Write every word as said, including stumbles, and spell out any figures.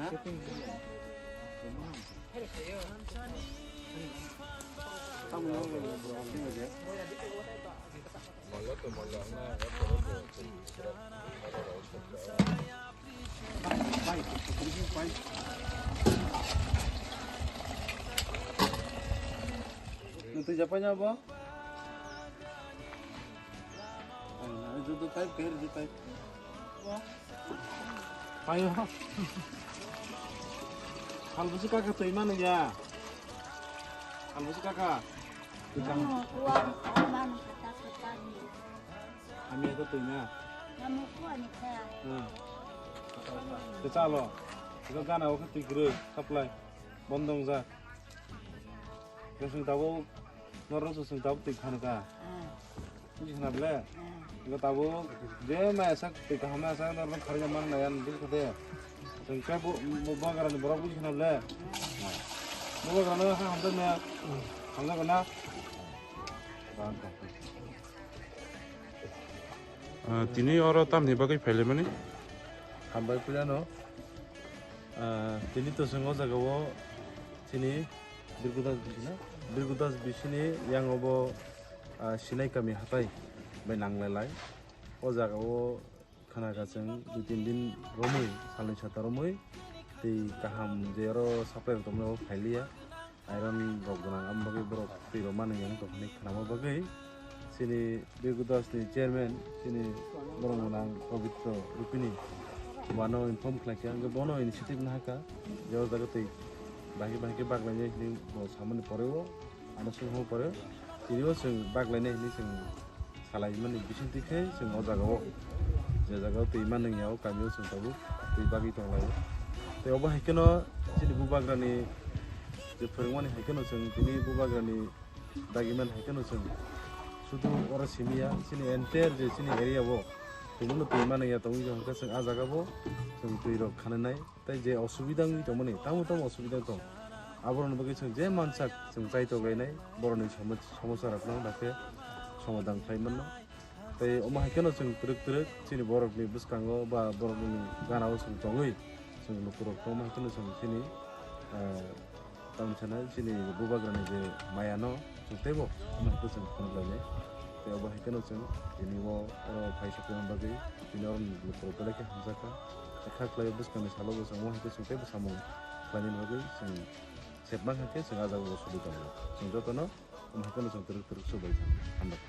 Nutui japanya bo? Ai, na, itu tuh type, kayak gitu type. Ayo. Hal busi kaka tui mana ya? Hal busi kaka? Tukang. Uang, uang mana kata kata ni? Kami itu tui na. Kamu kuat ni kak. Hmm. Kecalo. Itu gana waktu tigre supply. Bondong jak. Kesung tabuk. Norok sung tabuk tui khanu ka. Ah. Buji khna ble? Ah. Ego tabuk je maya sak tei kaham maya sak norok kharwi man nai an bil khade. Chwng khe bo, bo bagra ni borok buji khna ble? Bo bagra no ha hamjak na? Hamjak na? Ah, tini oro tamni bagwi phaile mani? Hambai puila no. Ah, tini to chwng o jaga o chini Birgudas bisi na? Birgudas bisini yang obo, ah, Sinai kami hatai bai nang lai lai. O jaga o khana ka chwng dui tin din romwi, salni sata romwi, tei kaham je oro supply rok tongmani o phailiya. Iron rok gwnang, amo bagwi borok twi rok mani yang tong hwnwi khnama bagwi. Chini Birgudas ni chairman, chini borok gwnang Pabitro Rupini, bono inform khlai kha, hwnkhe bono initiative nahaka, je o jaga twi bahai bahai khe baglainai hwnwi bo samani pore o, ano songmo pore, tini o chwng baglainai hwnwi chwng salaimani bisingtwi khe chwng o jaga o, je jaga o twi manwng ya o kami o chwng tabuk twi bagwi tong lai o. Tei obo hai kheno chini bubagrani je phwrwngmani hai kheno chwng tini bubagrani dagimani hai kheno chwng sudu oro simi ya, chini entire je chini area o tongmani twi manwng ya tongwi hwnkhe chwng a jaga bo chwng twi rok khananai. Tei je osubida wngwi tongmani, tamo tamo osubida tong, aborokni bagwi chwng je mansak chwng chai tok lainai, borokni somo-, somosa rokno dakhe somadhan khlai mano. Tei omo hai kheno chwng twrwk twrwk chini borokni bwskango ba borokni gana o chwng tongwi chwng lukurok tongma hai kheno chwng chini, ah, tamoni sana chini bubagrani je maya no chwng teibo omo hai khe chwng phunuk lainai. Tei obo hai kheno chwng tini o oro phai sokna bagwi tini oro lukurok belai khe hamjakha. Kha khlai bwskangni salo bo chwng omo hai khe chwng teibo samung khlainani bagwi chwng sepma kha khe chwng ah jaga o sudi tongo. Chwng jotono omo hai kheno chwng twrwk twrwk chubai kha. Hambai.